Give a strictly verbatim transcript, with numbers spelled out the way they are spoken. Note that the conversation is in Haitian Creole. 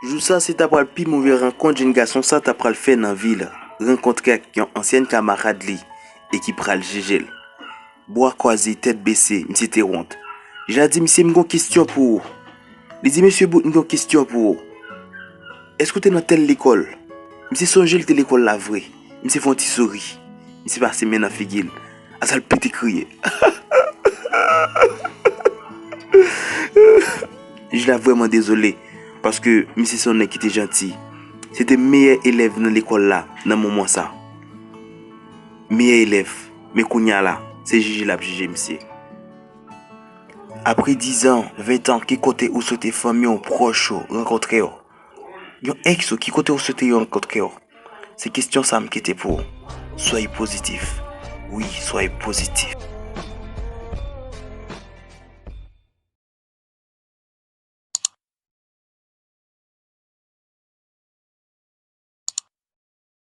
Jou sa se ta pral pi move rankont jenn gason sa ta pral fè nan vi l, rankontre ak yon ansyèn kamarad li e ki pral jije l. Bwa kwaze, tèt bese, misye te wont. Jij la di misye, "M gon kesyon pou ou." Li di, "Mesye bout, m gon kesyon pou ou. Èske w te nan tèl lekòl?" Misye sonje l te lekòl la vre. Misye fè yon ti souri. Misye pase men nan figi l. Asa l pete kriye. Jij la vrèman dezole, paske misye se yon nèg ki te janti. Se te meyè elèv nan lekòl la nan moman sa. Meyè elèv. Men kounye a la, se jije l ap jije misye. Apre dizan, ventan, ki kote ou swete fanmi w, pwòch ou rankontre w? Yon ex ou, ki kote ou swete yo rankontre w? Se kesyon sa m kite pou ou. Soyez positif. Wi, soyez positif.